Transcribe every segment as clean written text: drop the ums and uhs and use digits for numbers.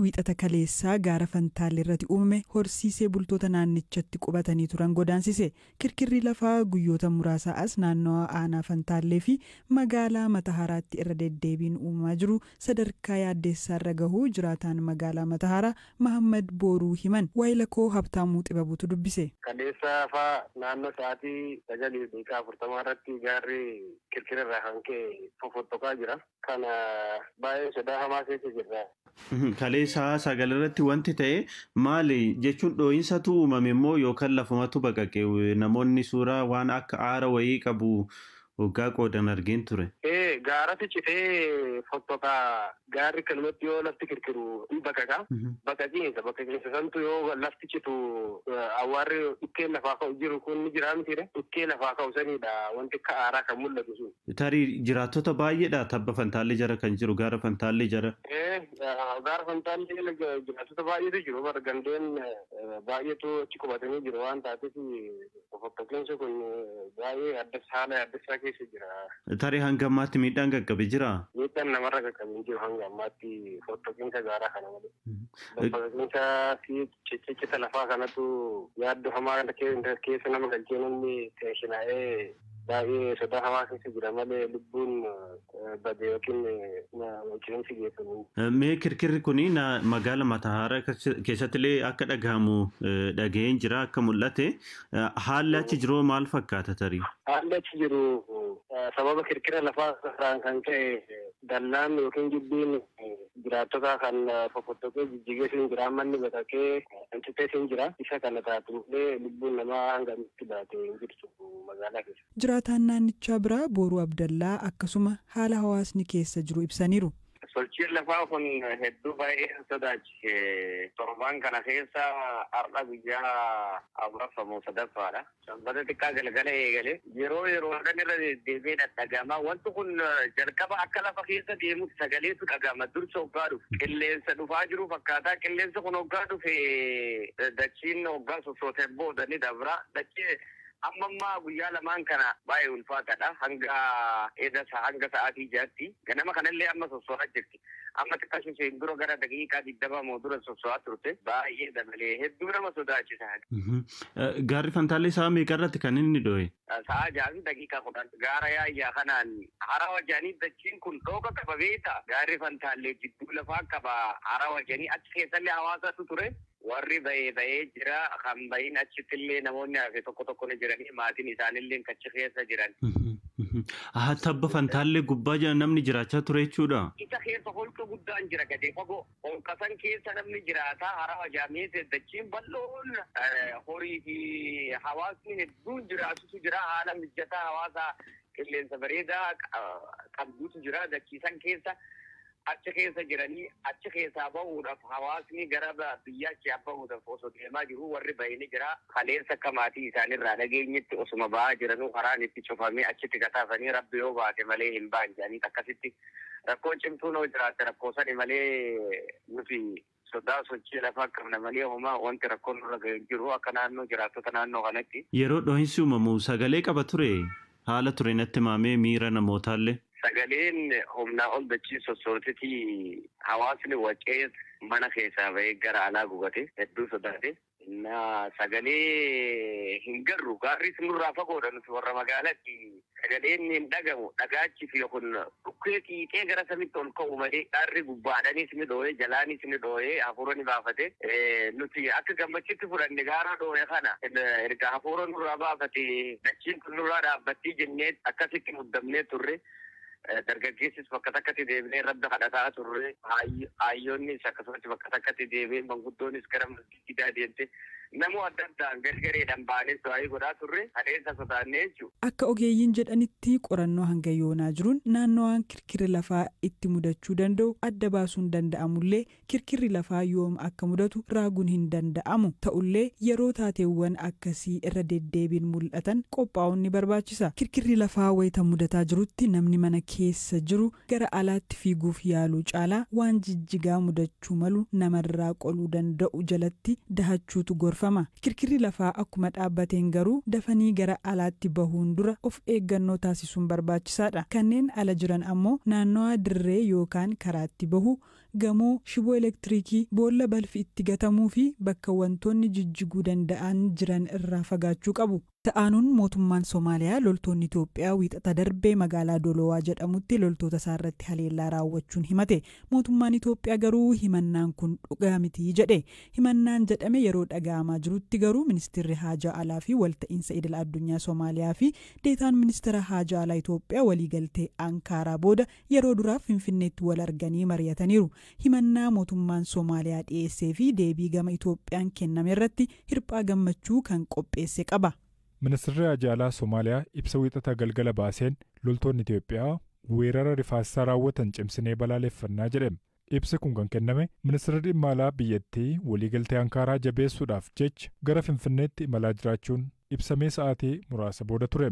Wiixata kaleessaa gaara Fantaallee irratti uumame horsiisee bultoota naannichatti qubatanii turan godaansise. Kirkirri lafaa guyyoota muraasaa as naannawaa aanaa Fantaallee fi magaalaa Mataharaatti irra deddeebiin uumamaa jiru sadarkaa yaaddeessaarra gahuu jiraataan magaalaa Mataharaa Mahammad Booruu himan. Waayilakoo Habtaamuu Xibabuutu dubbise. Kaleessaa faa naannoo sa'aatii 9:40 irratti gaarri kirkira irraa kan ka'e fofottoqaa jira. Kana baay'ee sodaa hamaa keessa jirra. Kaleessaa 9 irratti wanti ta'e maali jechuun dhoo'insatu uumame immoo yookaan lafumatu baqaqe? Namoonni suuraa waan akka aara wayii qabu hoggaa qoodan argeen ture. Gaaratu citee fottoqaa. Gaarri kanumatti yoo lafti kirkiru ni baqaqa. Baqaqiinsa santu yoo lafti citu awwaarri dhukkeen lafaa ka'u jiru kun ni jira mitiidha. Dhukkee lafaa ka'u sanidha wanti akka aaraa kan mul'atu sun. Tarii jiraattota baay'eedha tabba Fantaallee jara kan jiru, gaara Fantaallee jara. Gaara Fantaallee jiraattota baay'eetu jiru. Bara gandeen baay'eetu achi qubatanii jiru waan taateef fottoqiinsi kun baay'ee adda haala addassaa keessa jira. Tarii hanga ammaatti miidhaan qaqqabe jira? Miidhaan namarra qaqqabe hin jiru hanga ammaatti fottoqiinsa gaaraa kana malee. Fottoqiinsa fi ciccita lafaa kanatu yaaddoo hamaa keessa nama galchee namni teeshinaa'ee baay'ee sodaa hamaa keessa jira malee lubbuun bade yookiin qilleensi geessamu. Mee kirkirri kun magaala Mataharaa keessattillee akka dhagahamu dhaga'een jira akka mul'ate. Haalli achi jiru maal fakkaata tarii? Haalli achi jiru sababa kirkira lafaa irraan kan ka'e dallaan yookiin jibbiin jiraattota kan fofottoqee jijjigee siin jira, manni baqaqee citee siin jira. Isa kana taatu malee lubbuun namaa hanga itti baate hin jirtu magaalaa keessa. Jiraataan naannichaa biraa Booruu Abdallaa akkasuma haala hawaasni keessa jiru ibsaniiru. Sochiin lafaa kun hedduu baay'ee sodaachise. Torban kana keessa har'a guyyaa afuraffamoo sadaffaadha. Sanbata xiqqaa galgala eegale. Yeroo yeroodhaan irra deddeebi'ee dhadhagama. Wanti kun jalqaba akka lafa keessa deemutti sagaleetu dhagama. Dursa hoggaa dhufe. Qilleensa dhufaa jiru fakkaataa. Qilleensa kun hoggaa dhufe dachiin hoggaa sossooteen booda ni dabra. Dachii amma ammaa guyyaa lamaan kana baay'ee ulfaataadha. Hanga hanga sa'aatii 6tti. Ganama kanallee amma sosso'aa jirti. Amma xiqqaa isheen dura gara daqiiqaa 20 moo dura sosso'aa turte. Baay'ee dabalee hedduu nama sodaachisa. Gaarri Fantaallee sa'a meeqa irratti kan inni dho'e? Sa'a 6:10. Gaara yaayyaa kanaan hara wajjanii dachiin kun dhooqa qaba beektaa? Gaarri Fantaallee jidduu lafaa qaba. Hara wajjanii achi keessallee hawaasatu ture. Warri bahee bahee jira. Kan bahin achittillee namoonni hafe tokko tokko ni jiranii maatiin isaanillee kachi keessa jiran. Tabba Fantaallee gubbaa jira namni jiraachaa ture jechuudha. Isa keessa holqa guddaan jira gadi fagoo. Holqa san keessa namni jiraata. Hara wajaamee dachiin bal'oon horii fi hawaasni hedduun jiraatutu jira. Haala mijataa hawaasa qilleensa bareedaa qabduutu jira dachii san keessa. Achi keessa jiranii achi keessaa bahuudhaaf hawaasni gara biyya achi bahuudhaaf osoo deemaa jiru warri bahini jira. Kaleessa akka maatii isaanirraa dhageenyetti osuma bahaa jiranuu karaan itti cufamee achitti gataafanii rabbi yoo baate malee hin ba'an jedhanii akkasitti rakkoo cimtuun hoo jiraatte rakkoo sani malee nuti sodaa sochii lafaa qabna malee homaa wanti rakkoon nurra ga'ee jiru akka naannoo jiraattota naannoo kanatti. Yeroo dhohinsi uumamu sagalee qaba ture haala ture natti maamee miira namootaallee. Sagaleen humnaa ol dachii sossootitii hawaasni wacee mana keessaa bahee gara alaa gugate hedduu sodaate. Sagalee hin garru gaarris nurraa fagoodha nuti warra magaalaatti sagaleen hin dhagamu dhagaachi fi kun dhukkee xiixee gara samitti ol ka'u malee gaarri gubbaadhanis ni dhoo'ee jalaanis ni dhoo'ee hafuura ni baafate. Nuti akka gammachitti fudhanne gaara dhoo'e kana erga hafuura nurraa baafate dachiin kun nurraa dhaabbattii jennee akkasitti muddamnee turre. Dargaggeessis bakka takkatti deebinee rabbi kadhataa turre. Hayyoonnis akkasumas bakka takkatti deebinee manguddoonis gara masgiidaa deemte namoo adda addaan gargareedhaan baanee du'aayii godhaa turre adeemsa sodaannee jechuudha. Akka ogeeyyiin jedhanitti qorannoo hanga yoonaa jiruun naannowaan kirkirri lafaa itti mudachuu danda'u adda baasuun danda'amullee kirkirri lafaa yoom akka mudatu raaguun hin danda'amu. Ta'ullee yeroo taateewwan akkasii irra deddeebiin mul'atan qophaa'uun ni barbaachisa. Kirkirri lafaa wayita mudataa jirutti namni mana keessa jiru gara alaatti fiiguuf yaaluu caalaa waan jijjigaa mudachuu malu namarraa qoluu danda'u jalatti dahachuutu gorfama. taasifama. Kirkirri lafaa akkuma dhaabbateen garuu dafanii gara alaatti bahuun dura of eeggannoo taasisuun barbaachisaadha. Kanneen ala jiran ammoo naannawaa dirree yookaan karaatti bahu, gamoo, shiboo elektiriikii, boolla balfi itti gatamuu fi bakka wantoonni jijjiguu danda'an jiran irraa fagaachuu qabu. Ta'aanuun mootummaan Somaaliyaa loltoonni Itoophiyaa Wiixata darbee magaalaa Dolowaa jedhamutti loltoota isaarratti haleellaa raawwachuun himate. Mootummaan Itoophiyaa garuu himannaan kun dhugaa miti jedhe. Himannaan jedhame yeroo dhaga'amaa jirutti garuu ministeerri haajaa alaa fi walta'iinsa idil addunyaa Somaaliyaa fi deetaan ministeera haajaa alaa Itoophiyaa waliigaltee Ankaaraa booda yeroo duraaf Finfinneetti wal arganii mari'ataniiru. Himannaa mootummaan Somaaliyaa dhiyeessee fi deebii gama Itoophiyaan kenname irratti Hirphaa Gammachuu kan qopheesse qaba. Ministeerri Haajaa Alaa Somaaliyaa ibsa Wiixata galgala baaseen loltoonni Itoophiyaa weerara rifaasisaa raawwatan cimsinee balaaleffannaa jedhe. Ibsi kun kan kenname ministeerri dhimma alaa biyyattii waliigaltee Ankaaraa jabeessuudhaaf jecha gara Finfinneetti imalaa jiraachuun ibsamee sa'aatii muraasa booda ture.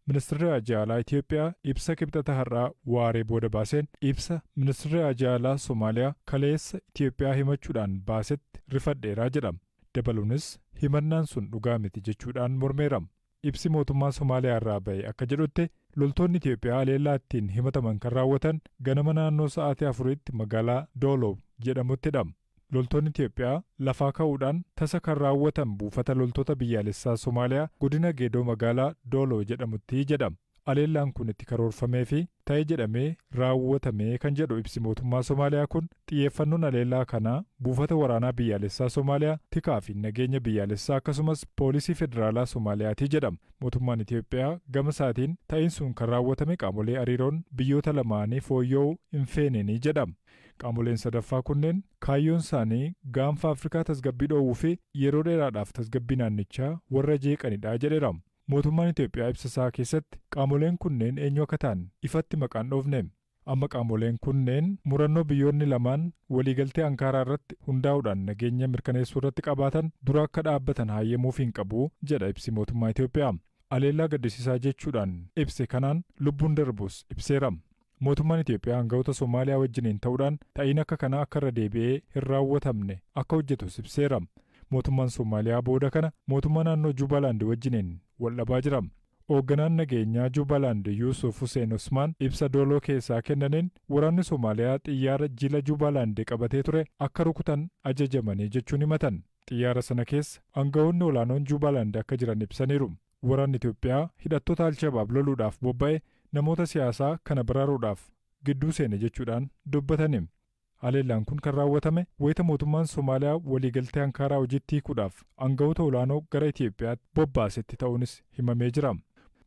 Ministeerri Haajaa Alaa Itoophiyaa ibsa Kibxata har'aa waaree booda baaseen ibsa ministeerri Haajaa Alaa Somaaliyaa kaleessa Itoophiyaa himachuudhaan baasetti rifadheeraa jedha. Dabaluunis himannaan sun dhugaa miti jechuudhaan mormeera. Ibsi mootummaa Somaaliyaa irraa ba'e akka jedhutti loltoonni Itoophiyaa haleellaa ittiin himataman kan raawwatan ganama naannoo sa'aatii 4tti magaalaa Doolow jedhamuttidha. Loltoonni Itoophiyaa lafaa ka'uudhaan tasa kan raawwatan buufata loltoota biyyaalessaa Somaaliyaa godina Geedoo magaalaa Doolow jedhamutti jedha. Haleellaan kun itti karoorfamee fi ta'e jedhamee raawwatamee kan jedhu ibsi mootummaa Somaaliyaa kun xiyyeeffannoon haleellaa kanaa buufata waraanaa biyyaalessaa Somaaliyaa, tikaa fi nageenya biyyaalessaa akkasumas poolisii federaalaa Somaaliyaati jedhama. Mootummaan Itoophiyaa gama isaatiin ta'iin sun kan raawwatame qaamolee hariiroon biyyoota lamaanii fooyya'uu hin feeneenii jedhama. Qaamoleen sadaffaa kunneen kaayyoon isaanii gaanfa Afrikaa tasgabbii dhoowwuu fi yeroo dheeraadhaaf tasgabbii naannichaa warra jeeqanidha jedheera. Mootummaan Itoophiyaa ibsa isaa keessatti qaamoleen kunneen eenyu akka ta'an ifatti maqaan dhoofne. Amma qaamoleen kunneen murannoo biyyoonni lamaan waliigaltee Ankaaraa irratti hundaa'uudhaan nageenya mirkaneessuu irratti qabaatan dura akka dhaabbatan hayyamuuf hin qabu jedha ibsi mootummaa Itoophiyaa. Haleellaa gaddisiisaa jechuudhaan ibse kanaan lubbuun darbus ibseera. Mootummaan Itoophiyaa aangawoota Somaaliyaa wajjiniin ta'uudhaan ta'iin akka kanaa akka irra deebi'ee hin raawwatamne akka hojjetus ibseera. Mootummaan Somaaliyaa booda kana mootummaa naannoo Jubaland wajjiniin wal dhabaa jira. Hoogganaan nageenyaa Jubaland Yuusuf Hussein Osmaan ibsa Dooloo keessaa kennaniin waraanni Somaaliyaa xiyyaara jila Jubaland qabatee ture akka rukutan ajajamanii jechuun himatan. Xiyyaara sana keessa aangawoonni olaanoon Jubaland akka jiran ibsaniiru. Waraanni Itoophiyaa hidhattoota Alshabaab loluudhaaf bobba'e namoota siyaasaa kana baraaruudhaaf gidduu seene jechuudhaan dubbatani. Haleellaan kun kan raawwatame wayita mootummaan Somaaliyaa waliigaltee Ankaaraa hojiitti hiikuudhaaf aangawoota olaanoo gara Itoophiyaatti bobbaasetti ta'uunis himamee jira.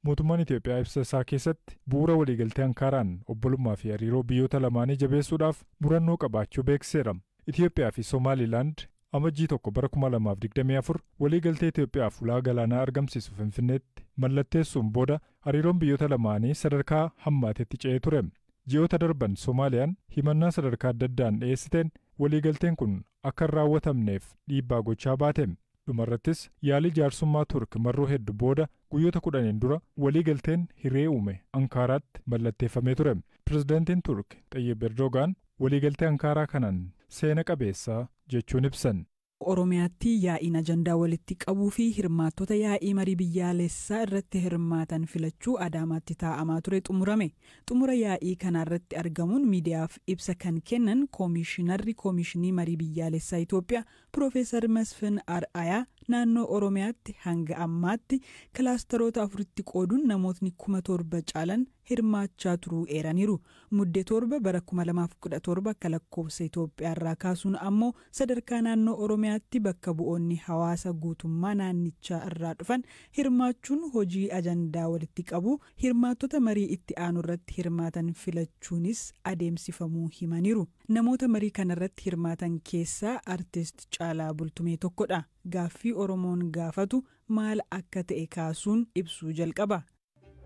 Mootummaan Itoophiyaa ibsa isaa keessatti bu'uura waliigaltee Ankaaraan obbolummaa fi hariiroo biyyoota lamaanii jabeessuudhaaf murannoo qabaachuu beeksiseera. Itoophiyaa fi Somaalilaand Amajjii 1 bara 2024 waliigaltee Itoophiyaaf ulaa galaanaa argamsiisu Finfinneetti mallatteessuun booda hariiroon biyyoota lamaanii sadarkaa hammaatetti ce'ee ture. Ji'oota darban Somaaliyaan himannaa sadarkaa adda addaan dhiyeessiteen waliigalteen kun akka hin raawwatamneef dhiibbaa gochaa baate. Dhumarrattis yaalii jaarsummaa Turk marroo heddu booda guyyoota 10n dura waliigalteen hiree uume Ankaaraatti mallatteeffamee ture. Pirezidaantiin Turk Xayyib Erdogaan waliigaltee Ankaaraa kanaan seena qabeessa jechuun ibsan. Oromiyaatti yaa'iin ajandaa walitti qabuu fi hirmaattota yaa'ii marii biyyaalessaa irratti hirmaatan filachuu Adaamaatti taa'amaa ture xumurame. Xumura yaa'ii kanaarratti argamuun miidiyaaf ibsa kan kennan Koomishinarri Koomishinii Marii Biyyaalessaa Itoophiyaa Piroofeesar Masfin Ar'ayaa naannoo Oromiyaatti hanga ammaatti kilaastaroota afuritti qooduun namootni 7,000 caalan hirmaachaa turuu eeraniiru. Mudde 7 bara 2017 akka lakkoofsa Itoophiyaarraa kaasuun ammoo sadarkaa naannoo Oromiyaatti bakka bu'oonni hawaasa guutummaa naannichaa irraa dhufan hirmaachuun hojii ajandaa walitti qabu hirmaattota marii itti aanu irratti hirmaatan filachuunis adeemsifamuu himaniiru. Namoota marii kanarratti hirmaatan keessaa Artist Caalaa Bultumee tokkodha. Gaaffii Oromoon gaafatu maal akka ta'e kaasuun ibsuu jalqaba.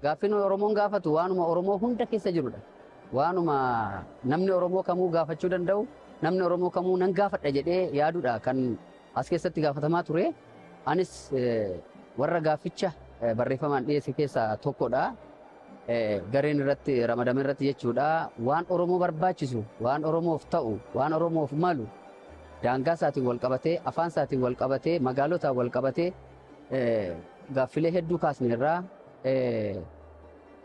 Gaaffiin Oromoon gaafatu waanuma Oromoo hunda keessa jirudha. Waanuma namni Oromoo kamuu gaafachuu danda'u, namni Oromoo kamuu nan gaafadha jedhee yaadudha kan as keessatti gaafatamaa ture. Anis warra gaafficha barreeffamaan dhiyeesse keessaa tokkodha. Gareen irratti ramadame irratti jechuudha. Waan Oromoo barbaachisu, waan Oromoof ta'u, waan Oromoof malu Daangaa isaatiin wal qabatee, afaan isaatiin wal qabatee, magaalotaan wal qabatee gaaffilee hedduu kaasne irraa.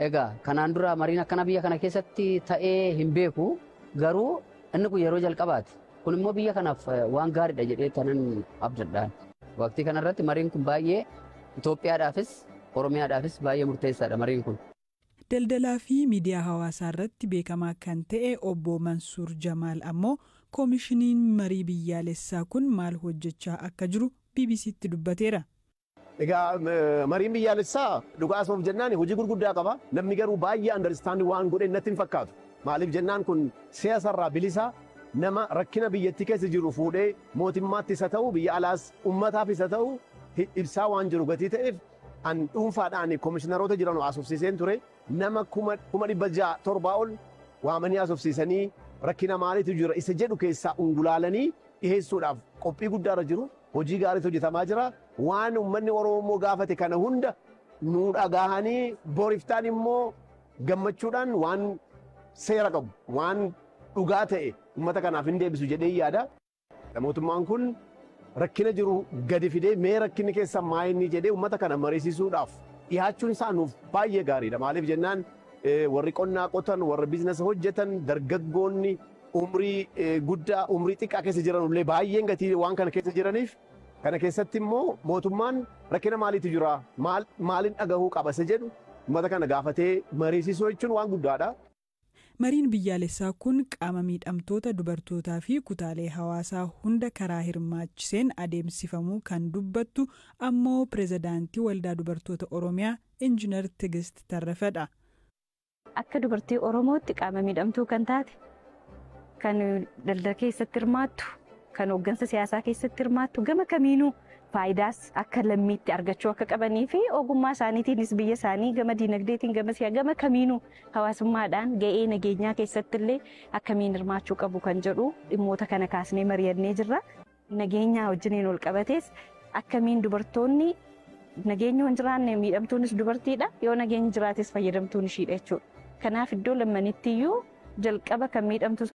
Egaa kanaan dura mariin akkana biyya kana keessatti ta'ee hin beeku, garuu inni kun yeroo jalqabaati. Kun immoo biyya kanaaf waan gaariidha jedhee kanan abdadhaan. Waqtii kanarratti mariin kun baay'ee Itoophiyaadhaafis Oromiyaadhaafis baay'ee murteessaadha mariin kun. Daldalaa fi miidiyaa hawaasaa irratti beekamaa kan ta'e obbo Mansuur Jamaal ammoo koomishiniin marii biyyaalessaa kun maal hojjechaa akka jiru BBCtti dubbateera. Egaa mariin biyyaalessaa dhugaa asuuf jennaan hojii gurguddaa qaba. Namni garuu baay'ee understand waan godhe natti hin fakkaatu. Maaliif jennaan kun siyaasarraa bilisa nama rakkina biyyattii keessa jiru fuudhee mootummaatti isa ta'u biyya alaas uummataaf isa ta'u ibsaa waan jiru gatii ta'eef an dhuunfaadhaan koomishinaroota jiran haasofsiiseen ture. Nama 607,000 ol waamanii haasofsiisanii rakkina maaliitu jira isa jedhu keessaa ungulaalanii dhiheessuudhaaf qophii guddaarra jiru. Hojii gaariitu hojjetamaa jira. Waan uummanni Oromoo gaafate kana hunda nu dhagahanii boriftaan immoo gammachuudhaan waan seera qabu, waan dhugaa ta'e uummata kanaaf hin deebisu jedhee yaada. Mootummaan kun rakkina jiru gadi fidee mee rakkinni keessa maayinni jedhee uummata kana mariisisuudhaaf dhihaachuun isaa nuuf baay'ee gaariidha. Maaliif jennaan warri qonnaa qotan, warri biizinasa hojjetan, dargaggoonni umrii guddaa, umrii xiqqaa keessa jiran illee baay'een gatii waan kana keessa jiraniif kana keessatti immoo mootummaan rakkina maaliitu jira, maaliin dhagahuu qaba isa jedhu uummata kana gaafatee mariisisuu jechuun waan guddaadha. Mariin biyyaalessaa kun qaama miidhamtoota dubartootaa fi kutaalee hawaasaa hunda karaa hirmaachiseen adeemsifamuu kan dubbattu ammoo pirezidaantii Waldaa Dubartoota Oromiyaa Injiinar Tigist Tarrafadha. Akka dubartii Oromootti qaama miidhamtuu kan taate, kan daldala keessatti hirmaattu, kan hooggansa siyaasaa keessatti hirmaattu, gama kamiinuu faayidaas akka lammiitti argachuu akka qabanii fi ogummaa isaaniitiinis biyya isaanii gama diinagdeetiin gama siyaa gama kamiinuu hawaasummaadhaan ga'ee nageenyaa keessatti illee akkamiin hirmaachuu qabu kan jedhu dhimmoota kana kaasnee mari'annee jirra. Nageenyaa wajjiniin wal qabatees akkamiin dubartoonni nageenya hin jiraanne miidhamtuunis dubartiidha, yoo nageenyi jiraates fayyadamtuun ishiidha jechuudha. Kanaaf iddoo lammanittiyyuu jalqaba kan miidhamtu